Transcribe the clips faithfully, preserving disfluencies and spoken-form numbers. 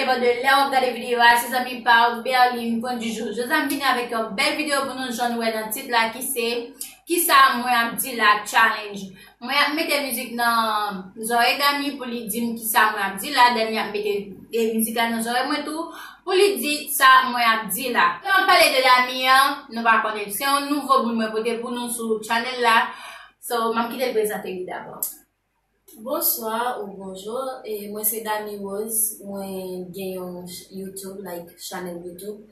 De lè w ap gade videyo a, se zanmi pa w, Berline, pwen di jou. Jodi a m vini avèk yon bèl videyo pou nou, jan nou wè nan tit la, ki se Kisa mwen ap di la challenge. Mwen ap mete mizik nan zòrèy Dami pou li di m kisa mwen ap di la. Dami ap mete, eh, mizik la nan zòrèy mwen tou pou li di sa mwen ap di la. Lè m ap pale de Dami an, nou pa konnen. Se yon nouvo moun mwen pote pou nou sou channel la. So, m ap kite l prezante li dabò. Bonswa ou bonjou, e mwen se Dami Rose, mwen gen yon ch-, YouTube, like, channel YouTube.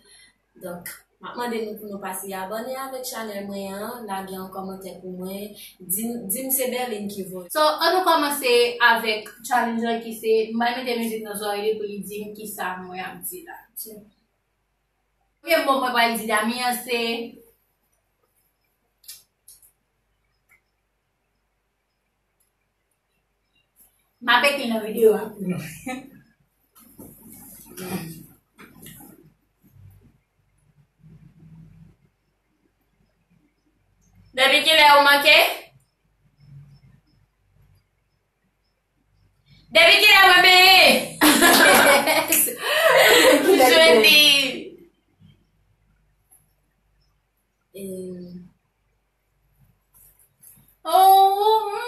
Donk, m ap mande nou pou nou pase abòne avèk channel mwen an, lage yon kòmantè pou mwen, di, di m se Berline ki voye. So, ann nou kòmanse avèk challenge lan ki se, m pral mete mizik nan zòrèy li pou li di m kisa mwen ap di la. Premye mo mwen pral di Dami an se M ap ekri nan videyo a pou nou. Depi kilè ou manke? Depi kilè mwen benyen? Jodi. E, oh, hmm.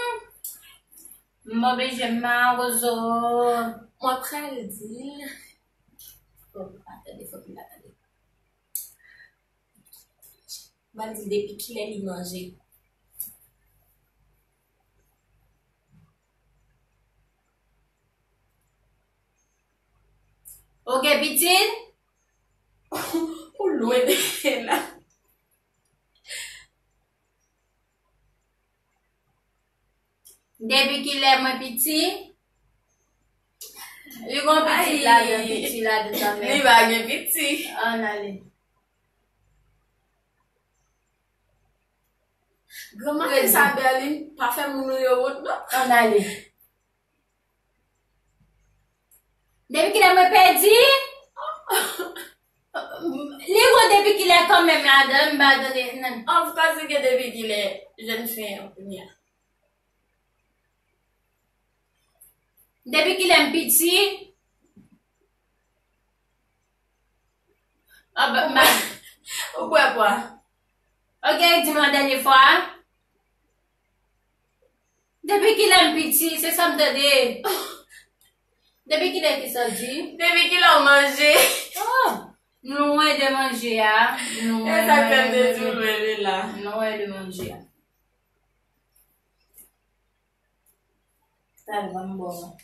M oblije mawozo. Mwen pral di l. Fòk li pa tande, fòk li pa tande. M pral di l depi kilè li manje. Ou gen pitit? Ou lwen de la. Depi kilè mwen piti? Li gon pitit ladan, piti ladan kanmenm. Li pa gen piti. Ann ale. Granma, sa Berline pa fè moun yo wont, non? Ann ale. Depi kilè mwen pèdi? Li gon depi kilè kanmenm ladan, m pa tande, nan. Of course, li gen depi kilè jèn fi an kounye a. Depi kilè m piti? Ah, ba, ma, ou kwè kwa? Ok, di m yon dènye fwa. Depi kilè m piti, se sa m tande. Depi kilè ki sa di? Depi kilè w manje? Oh, nou lwen de manje a. Nou e sa k fè m te di w lwen de la. Nou lwen de manje a. Sa l ban m bon.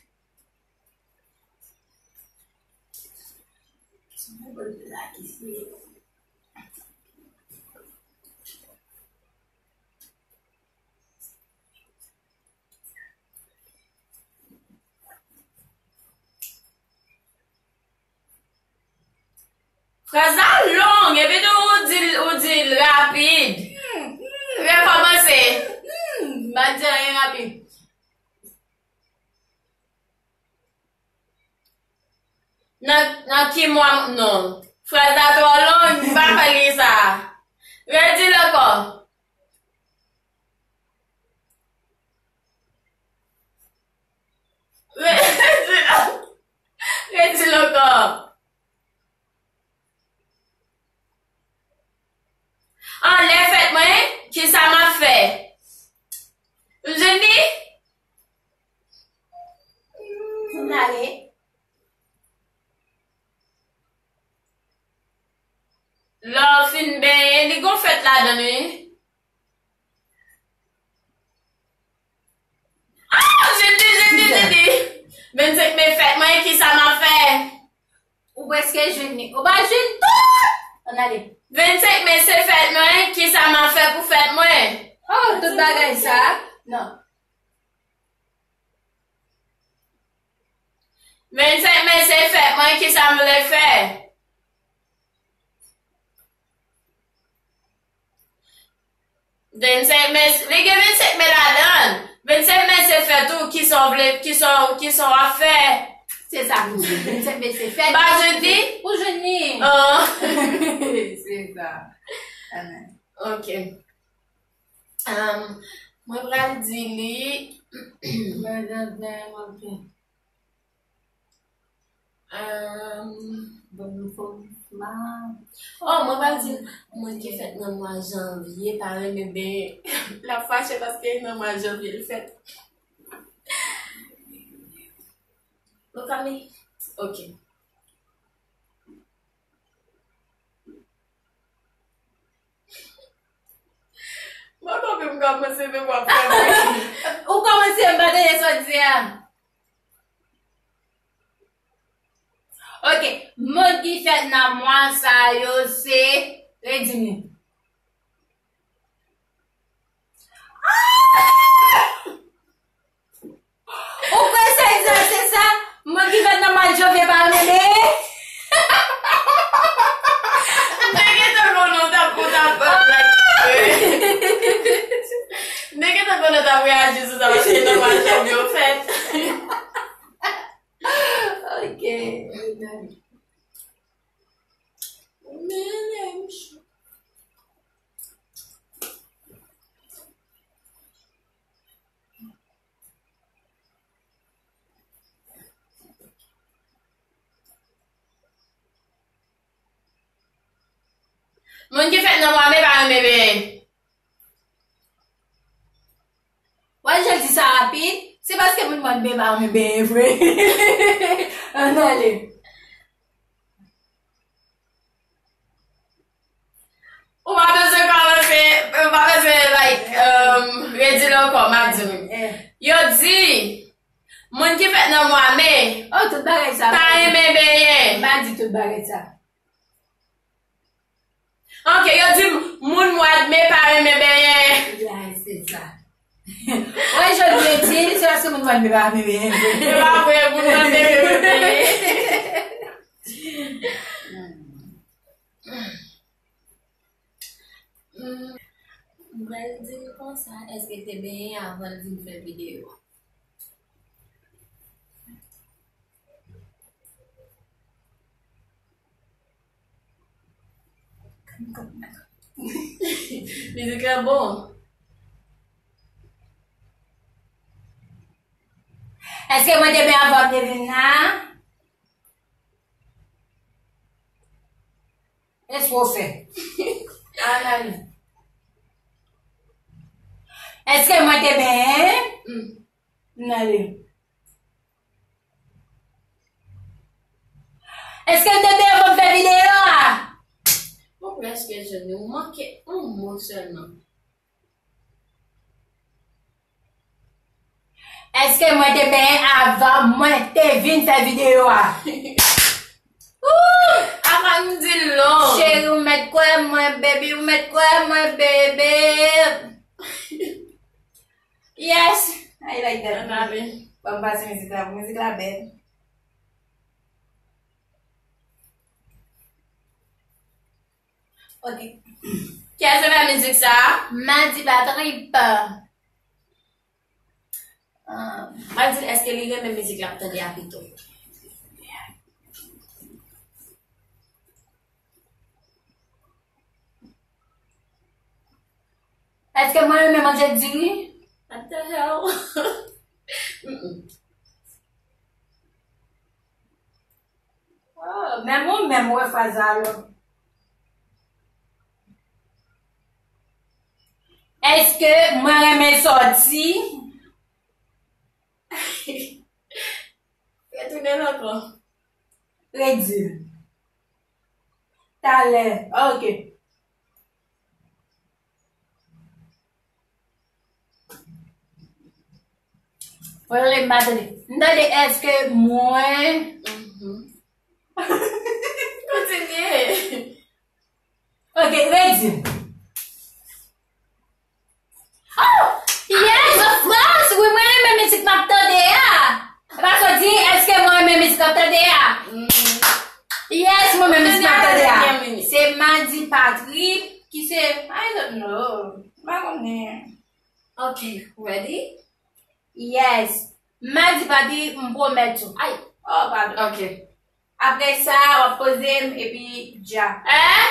Fraz la long, epi tou ou di l, ou di l rapid. Hmm, hmm. Rekòmanse. Hmm, m pa di anyen rapid. Nan, nan ki mwa, non. Fraz la twò long, m pa fè li sa. Redi l ankò. Redi l, redi l ankò. An lè fèt mwen, kisa m ap fè? M jwenn li? Ann ale. Lè w fin benyen, li gon fèt ladan l, wi. Ah, jwenn li, jwenn li, jwenn li. Vennsenk me fèt mwen, kisa m ap fè? Ou prèske jwenn li. Ou pa jwenn tout! Ann ale. Vennsenk me se fèt mwen, kisa m ap fè pou fèt mwen? Oh, tout bagay sa? Non. Vennsenk me se fèt mwen, kisa m vle fè? Vennsenk me, li gen vennsenk me ladan l. Vennsenk me se fèt ou, kisa w vle, kisa w, kisa w ap fè? Se sa m di. Vennsenk me se fèt. M pa jwenn li? Ou jwenn li. Ah. Se sa. Amen. Ok. Um, mwen pral di li. Mwen pral di li, ok. Ahn, bon, fò m pa. Oh, mwen pral di, moun ki fèt nan mwa janvye pa renmen benyen. L ap fache paske nan mwa janvye l fèt. Ou ka men? Ok. Mwen konprann m kòmanse men w ap fè m ri. Ou kòmanse, m pa tande sa w di a. Ok, moun ki fèt nan mwa sa yo se, redi m li. Ou kwè se egzak se sa? Moun ki fèt nan mwa janvye pa renmen benyen? M te gentan konnen w t ap, ou t ap, like, m te gentan konnen w t ap reyaji sou sa paske nan mwa janvye w fèt. Ok. Moun ki fèt nan mwa me pa renmen benyen. Wè, jan l di sa rapid, se paske moun mwa me pa renmen benyen vre. Ann ale. Ou pa bezwen kòmanse, ou pa bezwen, like, um, redi l ankò, m ap di nou. Eh. Yo di, moun ki fèt nan mwa me, oh, tout bagay sa, pa renmen benyen. M pa di tout bagay sa. Ok, yo di, moun mwa me pa renmen benyen. Ya, se sa. Wè, jodi yo di, se paske moun mwa me pa renmen benyen. Se pa vre, moun mwa me renmen benyen. Hmm. M pral di l konsa, èske te benyen avan l vin fè videyo a? Mizik la bon. Èske mwen te benyen avan m te vin la? Èske w fè? Ann ale. Èske mwen te benyen? Hmm. Ann ale. Èske m te benyen avan m fè videyo a? Ou prèske jwenn li, ou manke yon mo sèlman. Èske mwen te benyen avan mwen te vin fè videyo a? Ooh! Avan m di l long. Cheri, ou mèt kwè mwen, baby, ou mèt kwè mwen, bebe. Yes, I like that. Ann ale. Ban m pase mizik la, mizik la bèl. Ok. Kiyès te fè mizik sa a? Madi pa trip. Ah, m ap di l èske li renmen mizik l ap tande a pito. Èske mwen renmen manje diri? What the hell? Mm-mm. Oh, menm ou menm wè fraz la long. Èske mwen renmen sòti? Retounen l ankò. Redi l. Talè. Ah, ok. Mwen tande, m pa tande. M tande èske mwen. Mhm. Kontinye. Ok, redi. Oh! Yes, of course! Wi, mwen renmen mizik m ap tande a. E pa sa w di, èske mwen renmen mizik m ap tande a? Mm. Yes, mwen renmen mizik m ap tande a. Renmen mizik. Se Madi Patrick ki se, I don't know. M pa konnen. Ok, ready? Yes. Madi Patrick, m pwomèt ou. Ay. Oh, padon. Ok. Apre sa, w ap poze m epi dja. Eh?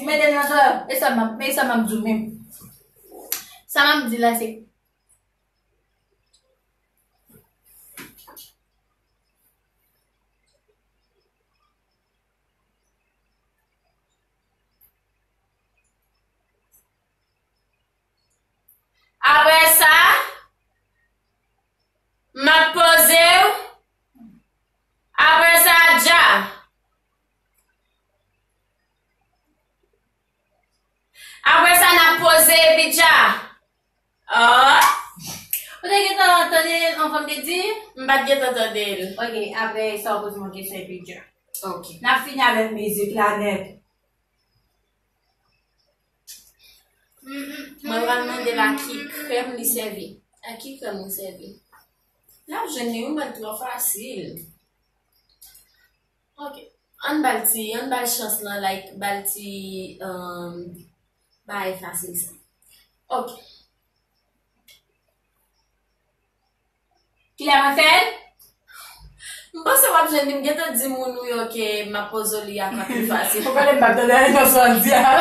Mete m nan zò. E sa m ap, e sa m ap di w menm. Sa m ap di la se. Apre sa, m ap poze w. Apre sa, dja. Apre sa, n ap poze epi dja. Oh. Ou te gentan tande l anvan m te di? M pa t gentan tande l. Ok, apre sa, w poze m yon kesyon epi dja. Ok. N ap fini avèk mizik la nèt. Mwen pral mande l a ki krèm li sèvi. A ki krèm ou sèvi? N ap jwenn li, wi, mwen twò fasil. Ok. Ann ba l ti, ann ba l chans lan, like, ba l ti, um, bagay fasil sa. Ok. Kilè mwen fè l? M panse w ap jwenn li, m gentan di moun ou yo ke m ap poze w li a ka pi fasil. Ou konnen m pa t tande anyen nan sa w di a.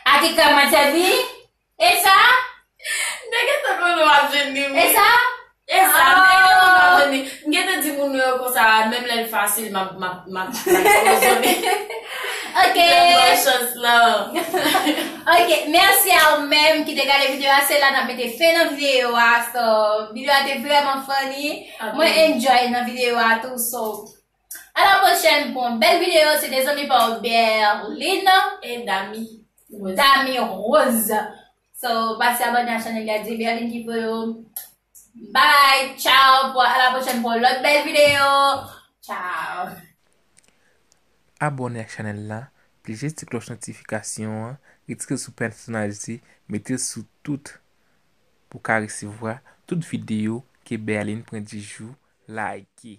A ki krèm mwen sèvi? E sa? M te gentan konnen w ap jwenn li, wi. E sa? E sa, m te gentan konnen w ap jwenn li. M gentan di moun yo konsa, menm lè l fasil, m ap, m ap, m ap, m ap poze li. Ok. Mwen ba w chans lan. Ok, mèsi a ou menm ki te gade videyo a. Se la n ap mete fen nan videyo a. So, videyo a te vrèman funny. Ok. Mwen enjoy nan videyo a tou. So, a la pwochèn pou yon bèl videyo. Se te zanmi pa w Berline. E Dami Rose. Dami Rose. So, pase abòne a chanèl la, di Berline ki voye w. Bye, tchao, pou a la pwochèn pou yon lòt bèl videyo. Tchao. Abòne ak chanèl la, plije ti klòch notifikasyon an, retire l sou pèsonalite, mete l sou tout pou w ka resevwa tout videyo ke Berline pran di jou like.